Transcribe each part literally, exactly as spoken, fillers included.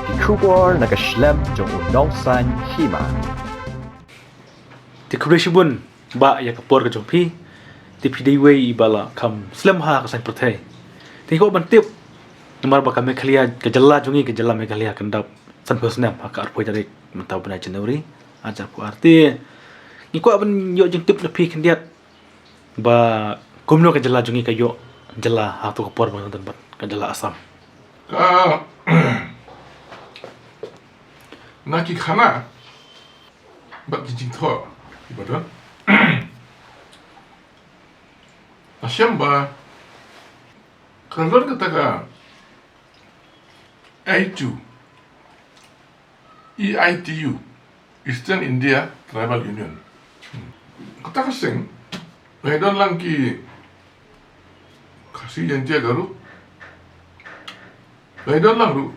Ki khubor na ka shlem jong u nongsan hima. Te khublei shibun bah ïa ka por ka jong phi. Te phi dei wei i ba la kham slem ha ka saiñ pyrthei. Te ngi kwah ban tip namar ba ka Meghalaya, ka jylla jong ngi, ka jylla Meghalaya kan dap sanphew snem ha ka arphew tarik mynta u bnai January arhajar arphew ar. Te ngi kwah ban ïoh jingtip na phi khyndiat ba kumno ka jylla jong ngi ka ïoh jylla ha tu ka por ba ngi don bad ka jylla Assam. Ka na ki khana bad ki jingthoh ki ba don. Nga shem ba ka don kata ka E I T U, E I T U, Eastern India Tribal Union. Kata ka seng la ïadon lang ki Khasi, Jaintia, Garo, la ïadon lang ruh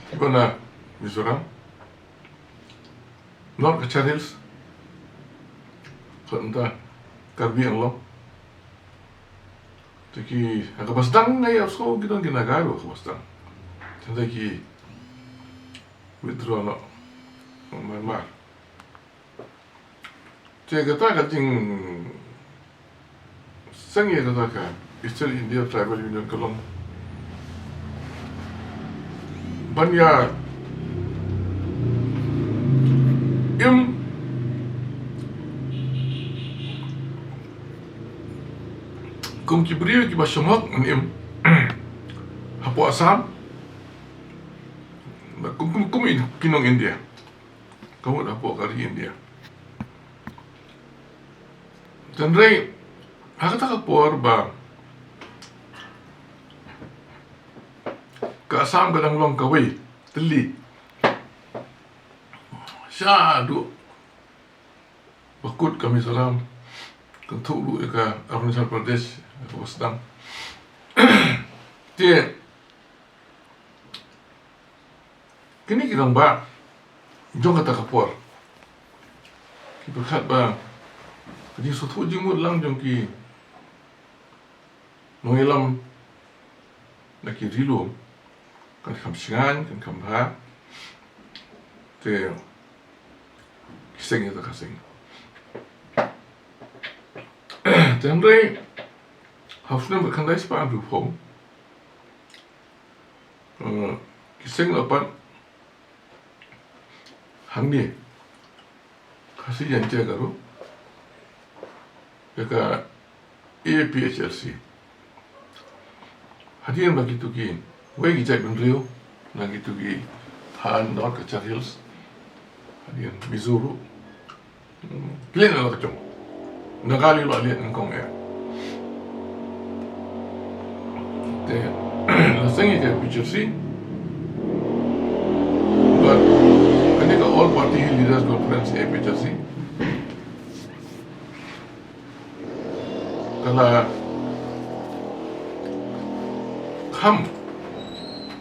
kiba na Mizoram, North Cachar Hills, bad nangta Karbi Anglong. Te ki ha kaba sdang nga ïohsngew ki don ki Naga ruh ha kaba sdang. Te hynrei ki withdraw noh na Myanmar. Te kata ka jingseng ïa kata ka Eastern India Tribal Union ka long ban ïa im kum ki briew kiba shong hok ngan im hapoh Assam. Kum, kum, kum ki nong India ka mut hapoh ka ri India. Te hynrei ha kata ka por ba ka Assam ka dang long kawei tylli shaduh ba kut ka Mizoram, kynthup ruh ïa ka Arunachal Pradesh kaba sdang. Te kine ki rangbah jong kata ka por ki pyrkhat ba ka jingsngewthuh jingmut lang jong ki nongïalam na ki ri lum kan kham shngaiñ, kan kham bha. Te ki seng ïa kata ka seng. Te hynrei ha u snem khatkhyndai spah hynriewphew, eh, ki seng la pat hangne, Khasi, Jaintia, Garo, ïa ka A P H L C. Hadien ba kito kiwei ki jaitbynriew na kito ki thaw North Cachar Hills, hadien Mizo ruh, ki leit na la ka jong. Naga lei la leit nyngkong eh. Te la seng ïa ka A P H L C bad kane ka All Party Leaders Conference, A P H L C, ka la kham,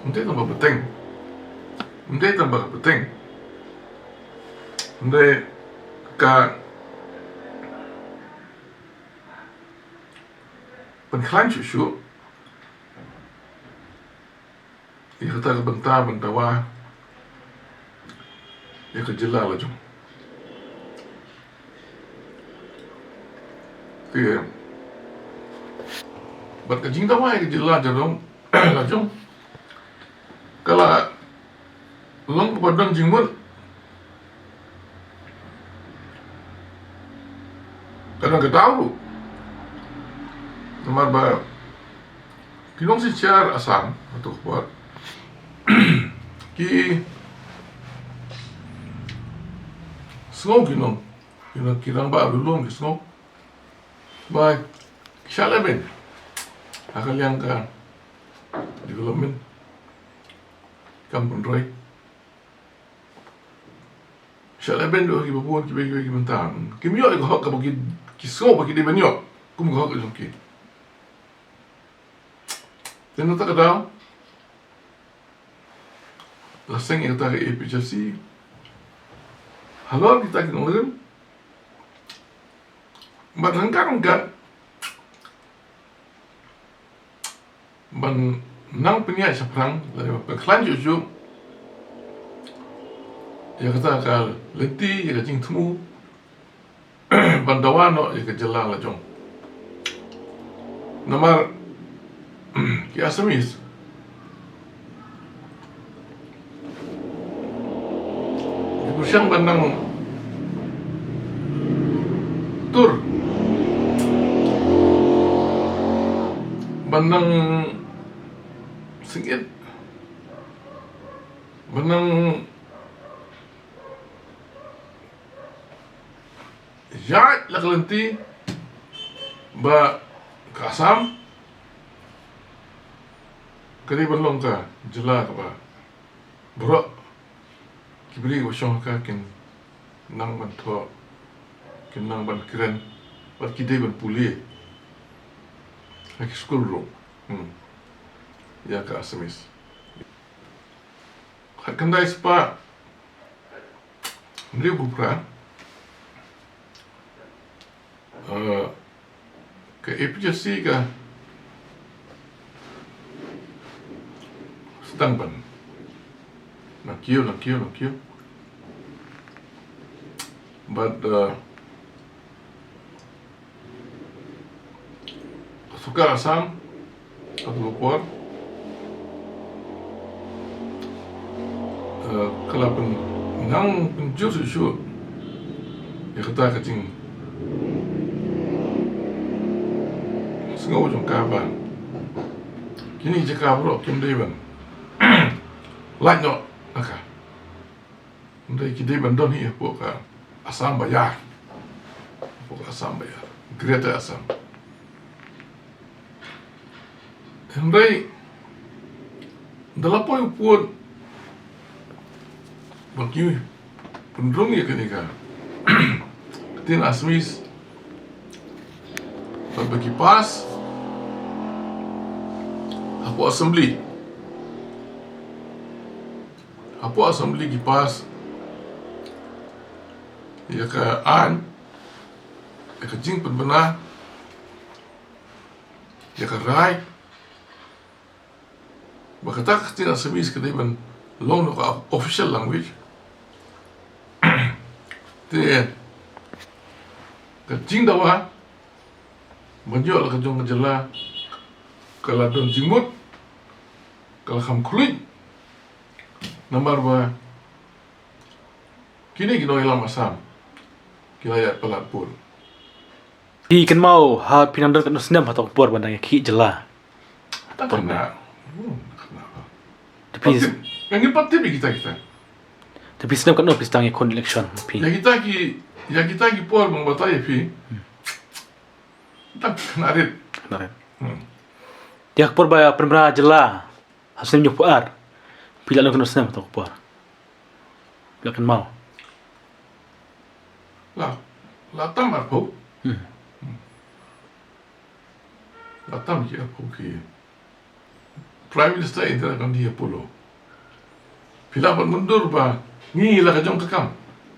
ym dei tang ba bteng, ym dei tang ba bteng, ym dei ka pynkhlaiñ shuh shuh ïa kata ka bynta ban dawa ïa ka jylla la jong. Te bad ka jingdawa ïa ka jylla la jong, la jong ka la long kaba don jingmut. Ka don ka daw ruh namar ba ki nongsynshar Assam hato ka por ki sngew, ki nong, ki nong, ki rangbah ri lum ki sngew ba ki shah lehbeiñ ha ka liang ka development, kam pynroi. Shah lehbeiñ ruh ha kiba bun kiba, kiba, kiba bun, kim ïoh ïa ka hok kaba ki, ki sngew ba ki dei ban ïoh kum ka hok jong ki. Te na kata ka daw la seng ïa kata ka A P H L C halor kita ki nongrim. Bad ryngkat ryngkat ban nang pynïaid shaphrang lane ba pynkhlaiñ shuh shuh ïa kata ka lynti, ïa ka jingthmu ban dawa noh ïa ka jylla la jong. Namar ki Assamese ki pyrshang ban nang tur, ban nang sngewbha, ban nang ïaid la ka lynti ba ka Assam ka dei ban long ka jylla kaba baroh ki briew ba shong ha ka kin nang ban thoh, kin nang ban kren, bad ki dei ban pule ha ki skul ruh. Hmm. Ïa ka Assamese. Khatkhyndai spah hynriewphew phra, eh, ka A P H L C ka sdang ban nang kiew, nang kiew, nang kiew. Bad, eh, ka sorkar Assam, ka tu ka por, eh, ka la pyn, nang pynjur shuh shuh ïa kata ka jingsngew jong ka ba kine ki jaka baroh kim dei ban lait noh na ka. Hynrei ki dei ban don hi hapoh ka Assam ba ïar. Hapoh ka Assam ba ïar. Greater Assam. Hynrei da la poi u pud ba ki pynrung ïa kane ka ktien Assamese bad ba ki pass hapoh Assembly. Hapoh Assembly ki pass ïa ka aiñ, ïa ka jingpynbna, ïa ka rai ba kata ka ktien Assamese ka dei ban long noh ka official language. Te ka jingdawa ban ïoh la ka jong ka jylla ka la don jingmut, ka la kham khluit, namar ba kine ki nongïalam Assam ki la ïaid palat pud. Phi kynmaw ha phi nang don katno snem ha kata ka por ban dang ïakhih jylla? Tang khynnah. Hmm, khynnah. Te phi, pat tip, ngi pat tip ïa kita, kita. Te phi snem katno phi sdang ïakhun election phi? Ïa kita ki, ïa kita ki por ba nga batai ïa phi. Tang khynnah rit. Khynnah rit. Hmm. Te ha ka por ba pynbna jylla ha u snem hynñiewphew ar, phi la don katno snem ha kata ka por? Phi la kynmaw? La, la tam arphew. Hmm. Hmm. La tam ki arphew ki. Prime Minister Indira Gandhi ha Polo. Phi lah ban mundur ba ngi la ka jong ka kam.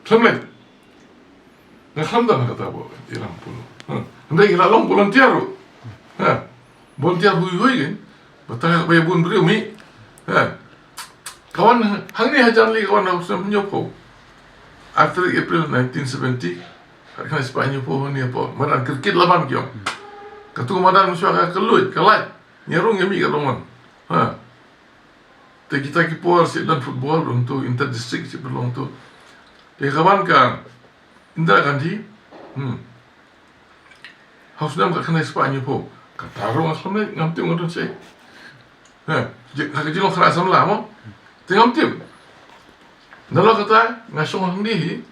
Khlem leit. Nga khlem don ha kata ba ïalam Polo. Ha. Hynrei ngi la long volunteer ruh. Ha. Volunteer hui hui kan. Ba tang ba ïa bun briew mih. Ha. Ka wan hangne ha Janlei, ka wan ha u snem hynñiewphew. Ar tarik April nineteen seventy. Khatkhyndai spah hynñiewphew, hangne hapoh madan cricket Laban ki ong. Katu ka madan mynshuwa ka kylluid, ka lait. Ngi ruh ngi mih ka long wan. Ha. Te kita ki por shi don football ruh hangtu, inter district shi pynlong tu. Te ka wan ka Indira Gandhi. Hmm. Ha u snem khatkhyndai spah hynñiewphew. Kata ruh nga khlem leit, ngam tip nga don shaei. Ha, ji-, ha ka jinglong khynnah samla mo. Te ngam tip. Nalor kata nga shong hangne hi.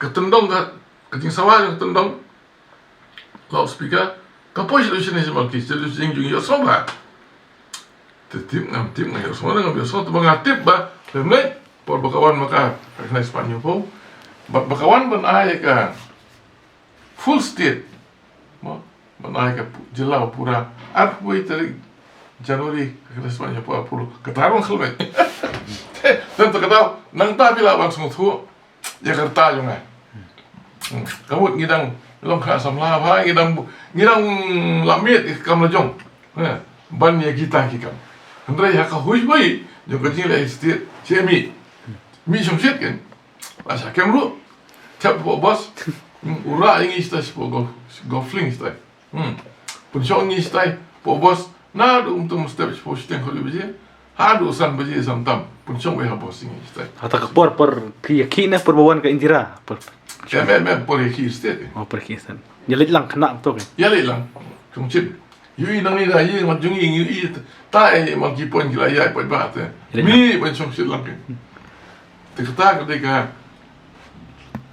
Ka tyndong ka, ka jingsawa jong ka tyndong. Loudspeaker. Ka poi sha la u Shane Malki, sha la u Shane jong ïohsngew bha. Te tip ngam tip, nga ïohsngew ne ngam ïohsngew, te ba nga tip ba khlem leit. Por ba ka wan ma ka, khatkhyndai spah hynñiewphew. Bad ba ka wan ban ai ka full state. Mo, ban ai ka pu-, jylla pura. Arphew tarik January, khatkhyndai spah hynñiewphew arphew. Kata ruh khlem leit. Te, te kata, nangta phi lah ban sngewthuh ïa ka rta jong nga. Hmm. Ka mut ngi dang long khynnah samla bha, ngi dang, ngi dang la miet ïa ka kam la jong. Ha. Ban ïa kita ki kam. Hynrei ha ka huish bai jong ka jingleh state, sha mih, mih shongshit kan. La shah kem ruh. Thep hapoh bus. Hmm, u rah ïa ngi shatai shapoh golf, golf link shatai. Hmm. Pynshong ïa ngi shatai hapoh bus. Naduh kumto mynstep shapoh shiteng khatlai baje haduh san baje san tam. Pynshong bai ha bus ïa ngi shatai. Hata ka por, por ki ïa ki ne por ba wan ka Indira. Por. Em, em, em, por ïa ki state. Oh, por ki state. Ïa leit lang khynnah to kan. Ïa leit lang. Shongshit. Ïohi nangne da ïa mat jong ngi, ïohi tai ma ki pon ki la ïaid paidbah te. Ïa leit lang. Mih ban shongshit lang kan. Te kata ka dei ka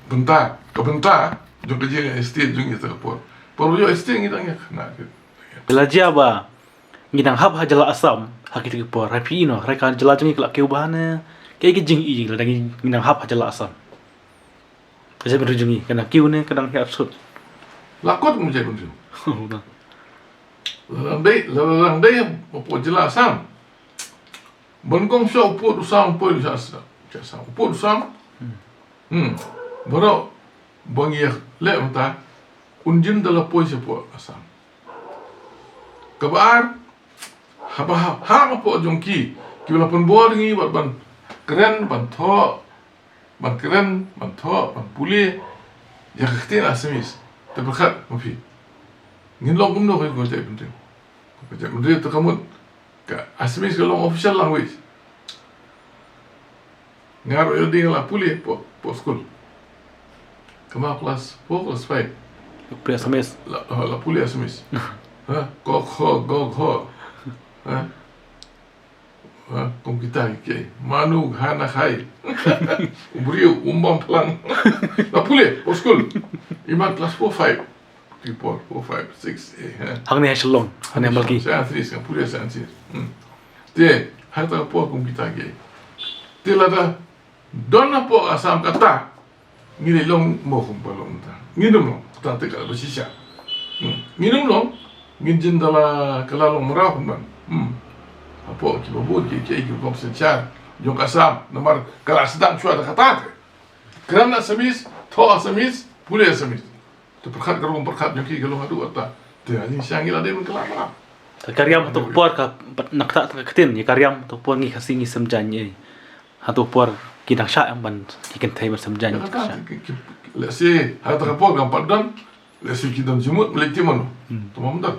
bynta, ka bynta jong ka jingïoh state jong ngi ta ka por. Por ba ïoh state ngi dang ïa khynnah kan. Phi la jia ba ngi dang hap ha jylla Assam ha kita ki por. Hynrei phi ïohi noh, hynrei ka jylla jong ngi ka la kiew bha ne. Kaei ka jingïohi jong ngi lada ngi dang hap ha jylla Assam? Ka jaitbynriew jong ngi ka dang kiew ne ka dang hiar sut? La kot mo jaitbynriew. Lada dei, lada dang dei hapoh jylla Assam. Ban kong sha u pud u sam, u poi sha Assam, sha Assam. U pud u sam. Hmm. Baroh ba ngi ïa leh mynta un jin da la poi shapoh Assam. Kaba ar, haba ha, ha hapoh jong ki kiba la pynbor ngi bad ban kren ban thoh, ban kren ban thoh, ban pule ïa ka ktien Assamese. Te pyrkhat ma phi, ngin long kumno ko jaitbynriew? Ko jaitbynriew te ka mut ka Assamese ka long official language. Nga ruh ïa ding la pule hapoh, hapoh skul. Kama class four, class five. Pule Assamese. La, la pule Assamese. Ha, ko kho, go kho. Ha? Ha, kum kita ki. Manu hana khai. U briew um bam phlang. La pule hapoh skul. Imat class four, five. Three, four, four, five, six, eh, ha. Hangne ha Shillong, hangne ha Malki. Sa three, sa pule sa three. Hmm. Te ha ta por kum kita ki. Te lada don hapoh Assam kata, ngi leh long mo kum ba long ta. Ngin ym long, kata te ka ba shisha. Hmm. Ngin ym long, ngin jin da la ka la long mraw kumban. Hmm. Hapoh kiba bun ki, ki, ki kong synshar jong ka Assam, namar ka la sdang shuwa da kata te. Kren Assamese, thoh Assamese, pule Assamese. Te pyrkhat ka rukom pyrkhat jong ki ka long haduh kata. Te ha jingshisha ngi la dei ban kylla mraw. Te ka riam hato ka por ka pat na kata ka ktien ïa ka riam hato ka por ngi Khasi ngi sem jaiñ ei. Hato ka por ki dang shah em ban ki kynthei ban sem jaiñ. Ïa kata ki, ki, lehse hato ka por kam pat don, lehse ki don jingmut, lehse ki mano. Hmm. Te mam don.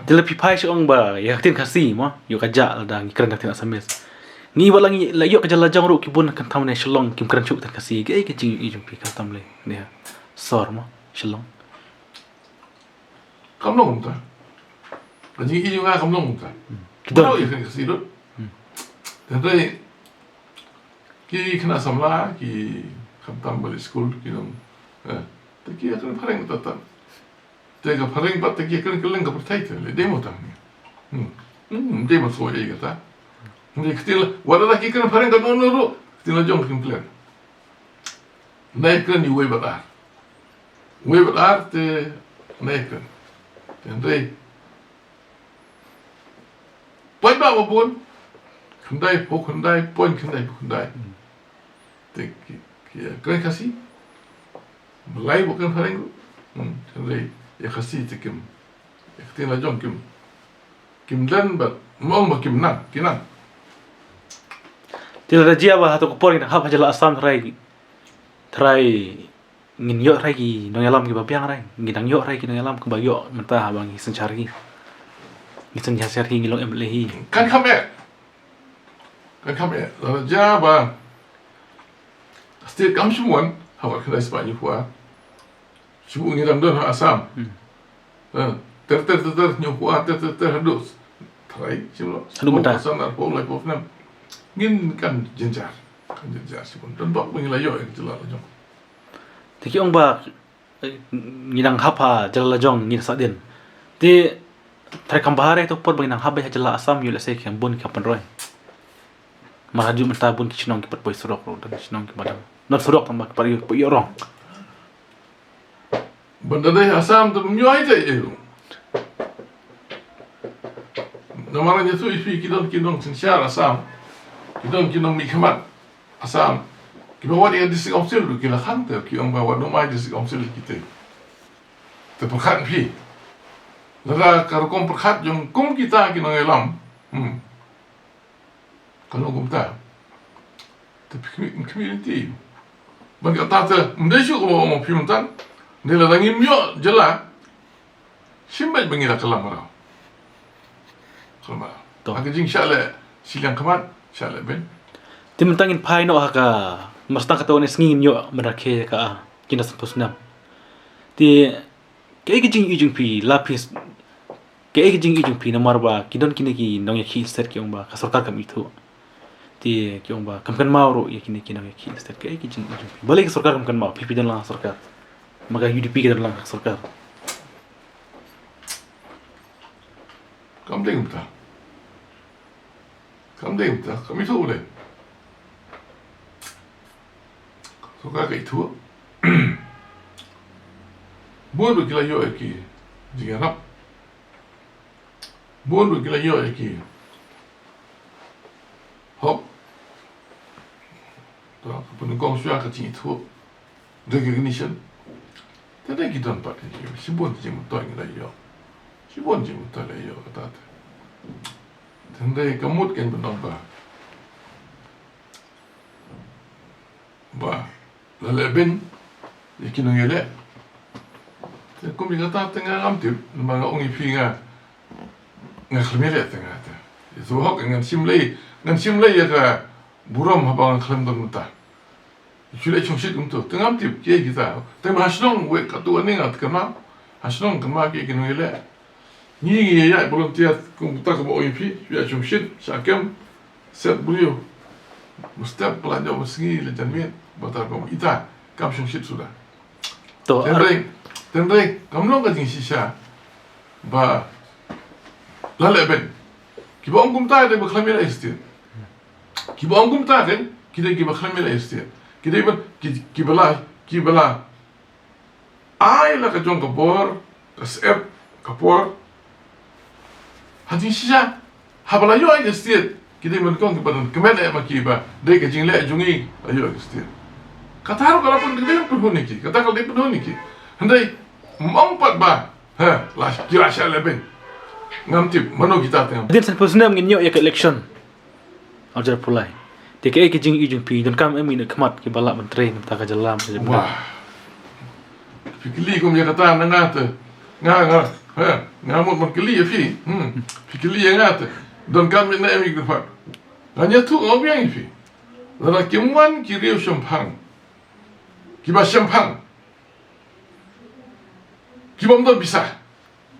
Te la phi phai sha ong ba ïa ka ktien Khasi mo, ïoh ka jah lada ngi kren ka ktien Assamese. Ngi ba la ngi la ïoh ka jylla jong ruh ki bun khamtam ne Shillong kim kren shuh ka ktien Khasi. Kaei ka jingïohi jong phi khamtam lei ne sor mo Shillong? Kam long kumta. Ka jingïohi jong nga kam long kumta. Hmm. Ki don. Ïa ka ktien Khasi don. Hmm. Hynrei ki khynnah samla ki khamtam ba leit skul ki long, eh, te ki ïa kren phareng ta ta. Te ka phareng pat te ki kren kylleng ka pyrthei te lei dei mo tang. Hmm. Hmm, dei mo soi ei kata. Hynrei ktien la, wat la ki kren phareng katno katno ruh, ktien la jong kim kren. Nai kren ïa uwei bad ar. Uwei bad ar te nai kren. Te hynrei paidbah ba bun, khyndai phew khyndai point khyndai phew khyndai. Hmm. Te ki, ki, eh, kren Khasi. Blei ba kren phareng ruh. Hmm, hynrei ïa Khasi te kim. Ïa ka ktien la jong kim. Kim don bad mo ba kim nang, ki nang. Te lada jia ba hato ka por ngi dang hap ha jylla Assam trai, trai ngin ïoh trai ki nongïalam kiba biang trai. Ngi dang ïoh trai ki nongïalam kiba ïoh mynta haba ngi synshar ki. Ngi synshar ki ngi long M L A hi. Kan kham eh. Kan kham eh. Lada jia ba state kam shym wan ha wat khyndai spah hynñiew phew ar. Shu ngi dang don ha Assam. Hmm. Eh, ter ter ter ter hynñiew phew ar ter ter ter haduh. Trai shim lo. Haduh mynta. Assam ar phew lai phew snem. Ngin kan jynjar. Kan jynjar shim don bok ngi la ïoh ïa ka jylla la jong. Te ki ong ba, eh, ngi dang hap ha jylla la jong ngi sa dien. Te trai kam bha re to por ba ngi dang hap ha jylla Assam ïoh lehse ki bun ki pynroi. Mar haduh mynta bun ki shnong ki pat poi surok ruh, ki shnong ki pat. Not surok tang ba ki pat ïoh, pat ïoh rong. Ban da dei Assam te ym ïoh ei te ei ruh. Namar ngi ïathuh ïa phi ki don ki nongsynshar Assam. Ki don ki nongmihkhmat Assam. Kiba wad ïa district council ruh ki la khang te ki ong ba wat nym ai district council ïa kite. Te pyrkhat phi. Lada ka rukom pyrkhat jong kum kita ki nongïalam. Hmm. Ka long kumta. Te phi khmih, khmih lynti. Ban kata te, ym dei shuh kaba ong phi mynta. Dei lada ngim ïoh jylla. Shim beit ba ngi la kylla mraw. Kylla mraw. To. Ha ka jingshah leh shiliang khmat, shah leh beiñ. Te mynta ngin phai noh ha ka, mar sdang kata une sngi ngin ïoh ban rakhe ka, ah, ki na san phew snem. Te kaei ka jingïohi jong phi, la phi s-, kaei ka jingïohi jong phi namar ba ki don kine ki nongïakhih state ki ong ba ka sorkar kam ithuh. Te ki ong ba kam kynmaw ruh ïa kine ki nongïakhih state, kaei ka jingïohi jong phi? Balei ka sorkar kam kynmaw, phi phi don lang ha sorkar. Ma ka U D P ka don lang ha sorkar. Kam dei kumta. Kam dei kumta, kam ithuh lei. Sorkar ka ithuh. Bun ruh ki la ïoh ïa ki jingïarap. Bun ruh ki la ïoh ïa ki hok. To, ka pynlong shuwa ka jingithuh. Recognition. Te dei ki don pat ki, shibun jingmyntoi ngi la ïoh. Shibun jingmyntoi la ïoh kata te. Te dei ka mut kein ban ong ba, ba la leh beiñ ïa ki nongïaleh. Te kum ïa kata te nga ngam tip, namar nga ong ïa phi nga, nga khlem ïaleh te nga te. Ïa tu hok ngan shim lei, ngan shim lei ïa ka burom haba nga khlem don mynta. Shu leh shongshit kumto, te ngam tip kiei kita. Te ba ha shnong wei katto katne nga te kynmaw. Ha shnong kynmaw kiei ki nongïaleh. Ngi ngi ïa ïaid volunteer kumta kaba ong ïa phi, shu ïaid shongshit, shah kem, set briew. Mynstep, pynlait noh mynsngi, leit janmiet, bad kumta ita, kam shongshit suda. To, tynrai, tynrai, kam long ka jingshisha ba la leh beiñ. Kiba ong kumta dei ba khlem ïaleh state. Kiba ong kumta kein, ki dei kiba khlem ïaleh state. Ki dei ba, ki, kiba la, kiba la ai la ka jong ka bor, ka syep, ka por. Ha jingshisha, haba la ïoh ïa ka state, ki dei ban kong kiba don kmen eh ma ki ba dei ka jingleh jong ngi la ïoh ïa ka state. Kata ruh ka la pyn, ka dei pynhun ïa ki, kata ka la dei pynhun ïa ki. Hynrei ym ong pat ba, ha, la, ki la shah leh beiñ. Ngam tip mano kita te ngam. Hadien san phew snem ngin ïoh ïa ka election. Arjar pulai. Te kaei ka jingïohi jong phi, donkam em ïa ki khmat kiba lah ban trei na bynta ka jylla, ka jylla. Wah. Phi kylli kum ïa kata na nga te. Nga, nga, ha, nga mut ban kylli ïa phi. Hmm. Phi kylli ïa nga te. Donkam em ïa ki khmat. Ngan ïathuh nga biang ïa phi. Lada kim wan ki riew shemphang, kiba shemphang, ki bym don pisa.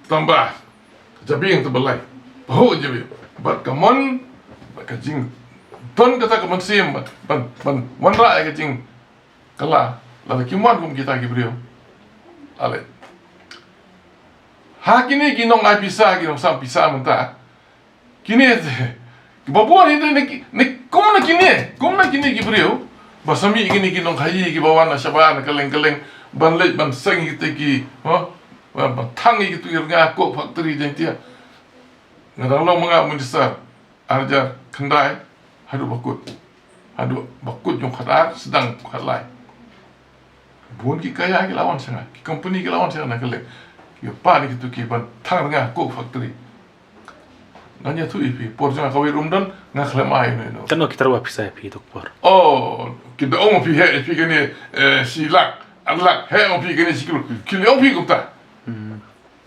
Tang ba ka jabieng te ba lai, pahuh jabieng. Bad ka mon, bad ka jingdon kata ka mynsiem ban, ban, ban wanrah ïa ka jingkylla. Lada kim wan kum kita ki briew. Ale. Ha kine ki nong ai pisa, ki nongsam pisa mynta. Kine te, kiba bun hi te ne ki, ne kum na kine, kum na kine ki briew ba sa mih kine ki nongkhaïi kiba wan na shabar na kylleng kylleng ban leit ban seng kite ki, ha? Ban, ban thang ïa kitu ki rnga coke factory jong tia. Nga dang long ma nga minister arjar khyndai haduh ba kut. Haduh ba kut jong khatar sdang khatlai. Bun ki khaïi ki la wan sha nga, ki company ki la wan sha nga na kylleng. Ki pan ïa kitu ki ban thang rnga coke factory. Ngan ïathuh ïa phi, por jong nga kawei ruh ym don, nga khlem ai ïa uno uno. Katno ki tyrwa pisa ïa phi tu ka por? Oh, ki da ong phi heh ïa phi kane, eh, shi lak, ar lak, heh ong phi kane shi klur. Ki la ong phi kumta. Hmm.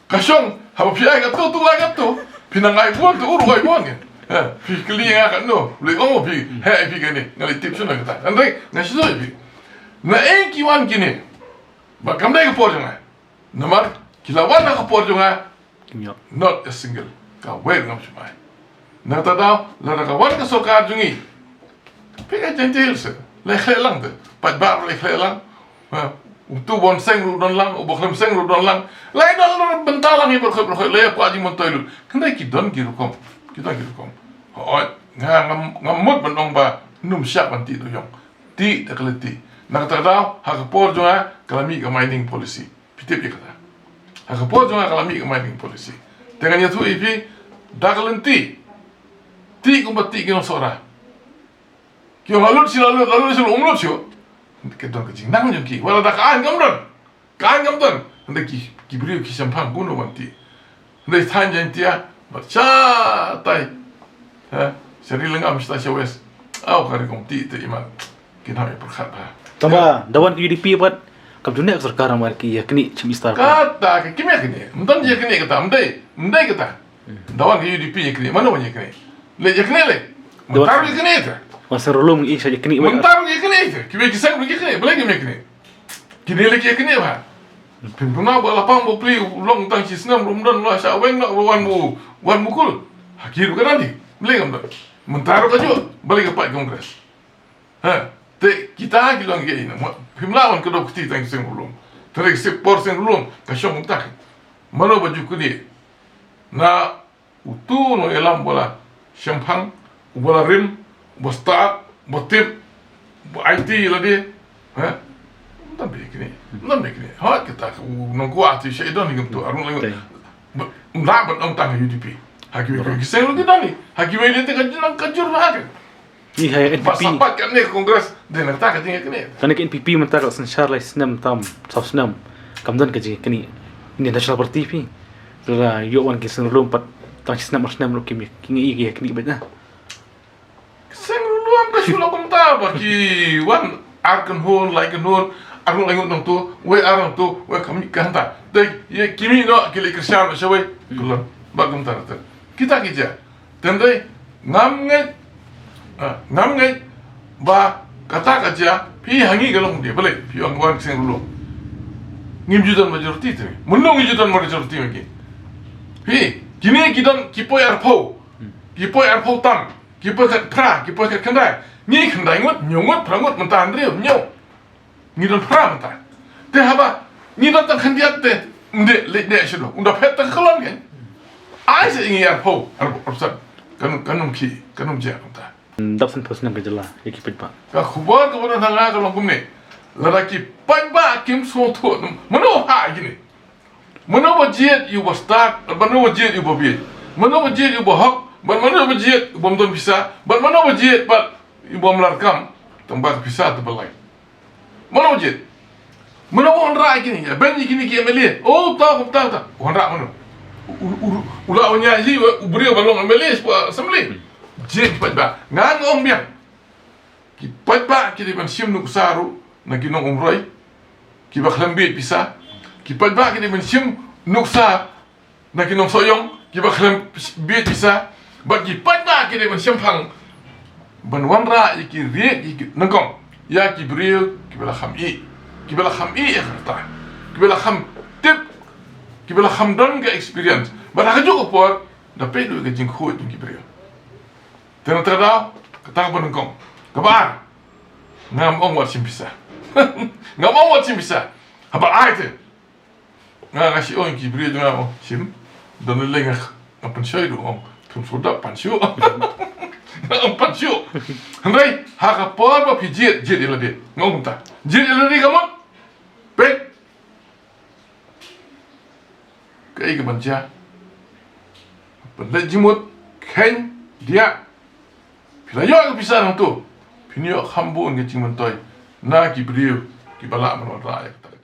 Ka shong, haba phi ai katto, tu ai katto. Phi nang ai bun, tu ruh ai bun. Eh, phi kylli nga katno, la ong phi, heh ïa phi kane, nga la tip shano kata. Hynrei nga shu ïathuh ïa phi. Naei ki wan kine. Ba kam dei ka por jong nga. Namar ki la wan ha ka por jong nga. Kim ïoh. Not a single. Kawei ruh ngam shym ai. Na kata daw, lada ka wan ka sorkar jong ngi. Phi ka Jaintia Hills, la khleh lang te. Paidbah la khleh lang. Ha, utu ba seng ruh don lang, uba khlem seng ruh don lang. La don lang bynta lang ïa barkhot barkhot, la ïa kwah jingmyntoi lut. Hynrei ki don ki rukom. Ki don ki rukom. Hooid, nga ngam, ngam mut ban ong ba ym shah ban tih dewïong. Tih da ka lynti. Na kata daw, ha ka por jong nga, ka la mih ka mining policy. Phi tip ïa kata. Ha ka por jong nga ka la mih ka mining policy. Te ngan ïathuh ïa phi, da ka lynti. Tih kumba tih ki nongsohra. Ki ong la lut shuh, la lut, la lut shuh, um lut shuh. Ka don ka jingnang jong ki. Wat la da ka aiñ kam don. Ka aiñ kam don. Hynda ki, ki briew ki shemphang kumno ban tih. Dei than Jaintia, bad shatai. Ha, sha Ri Lyngngam shatai sha West. Aw, ka ri kong ti te iman. Kin hap ïa pyrkhat ha. Tangba, da wan ka U D P pat, kam ju neh ka sorkar namar ki ïa knieh shim East Tarkam. Kata ka kim ïa knieh. Ym don ïa knieh kata, ym dei, ym dei kata. Da wan ka U D P ïa knieh, mano wan ïa knieh? Leh ïa knieh leh. Mynta ruh ïa knieh te. Wan seng Rulum ngi ïa knieh. Mynta ruh ïa knieh te. Kiwei ki seng ruh ïa knieh, balei kim ïa knieh? Kine leh ki ïa knieh ba. Phin pynnaw ba la pang ba pli u long tang shi snem ruh ym don, la shah weng noh ba wan bu, wan bu kul. Ha ki ruh ka don hi. Balei kam don? Mynta ruh ka juh, balei ka pait Congress? Ha, te kita ki long ki ina mo. Phim lah wan ka dok kti tang Seng Rulum. Te leh ka sep por Seng Rulum ka shong kumta. Mano ba ju knieh? Na utu u nongïalam ba la shemphang, uba la rim, uba stad, uba tip, uba aiti lade. Ha? Ym don ba ïa knieh. Ym don ba ïa knieh. Hooid, kita u nongkwah te sha i don hi kumtu, arung lang. Te. Ba, ym lah ban ong tang U D P. Ha kiwei kiwei ki seng ruh ki don hi. Ha kiwei lei te ka jur, ka jur ba ha ka. Ngi ha N P P. Ba sapat katne Congress, dei na kata ka jingïaknieh. Kane ka N P P mynta ka la synshar lai snem tam, saw snem. Kam don ka jingïaknieh. Indian National Party phi. Lada ïoh wan ki Seng Rulum pat tang shi snem ar snem ruh kim ïa, ki ngi ïa knieh beit na. Seng Rulum ka shu long kumta ba ki wan ar kynhun, lai kynhun, ar ngut lai ngut nangto, wei ar nangto, wei kam ka hangta. Dei, ïa ki mih noh, ki leit kyrshan noh shawei. Kulon, ba kumta rata. Kita ki jia. Tang dei, ngam ngeit, ah, ngam ngeit ba kata ka jia, phi ha ngi ka long kumne, balei, phi ong wan ki Seng Rulum. Ngim ju don majority te. Mynno ngi ju don majority ma ki? Phi, kine ki don ki poi arphew. Ki poi arphew tam, ki poi khatphra, ki poi khatkhyndai. Ngi khyndai ngut, hynñiew ngut, phra ngut, mynta hynriew, hynñiew. Ngi don phra mynta. Te haba ngi don tang khyndiat te, ym dei leit dei shuh. Ynda phet tang khlon kan. Ai sa ngi arphew, arphew percent. Kan, kan ym ki, kan ym jia mynta. Dap san percent ka jylla, ïa ki paidbah. Ka khubor kaba don ha nga ka long kumne. Lada ki paidbah kim sngewthuh, mano ha kine? Mano ba jied ïa uba stad, bad mano ba jied ïa uba bieit? Mano ba jied ïa uba hok, bad mano ba jied ïa uba ym don pisa, bad mano ba jied bad ïa uba ym larkam, tang ba ka pisa te ba lai. Mano ba jied? Mano ba wanrah ïa kine, ïa ban ïa kine ki M L A? Oh, ta, ta, ta. Wanrah mano? U, u, u, u la wan ïa hi, u briew ba long M L A, sha assembly. Jied ki paidbah. Nga nga ong biang. Ki paidbah ki dei ban shim nuksa ruh na ki nongumroi kiba khlem bieit pisa. Ki paidbah ki dei ban shim nuksa na ki nongsohiong kiba khlem bieit pisa. Bad ki paidbah ki dei ban shemphang ban wanrah ïa ki riej, ïa ki nyngkong, ïa ki briew kiba la kham ïeh, kiba la kham ïeh ïa ka rta, kiba la kham tip, kiba la kham don ka experience. Bad ha kajuh ka por da peit ruh ïa ka jingkhuid jong ki briew. Te na kata ka daw, kata kaba nyngkong. Kaba ar, ngam ong wat shim pisa. Ngam ong wat shim pisa. Haba ai te. Nga, nga shu ong ki briew jong nga, ong shim. Don lei nga, nga pynshoi ruh, ong. Phim shu dap pan shuh. Nga ong pan shuh. Hynrei ha ka por ba phi jied, jied ïa lade. Nga ong kumta. Jied ïa lade ka mut. Peit. Kaei kaban jia? Ban leit jingmut, kheiñ, diah. Phi la ïoh ka pisa nangto, phin ïoh kham bun ka jingmyntoi na ki briew kiba lah ban wanrah ïa kata.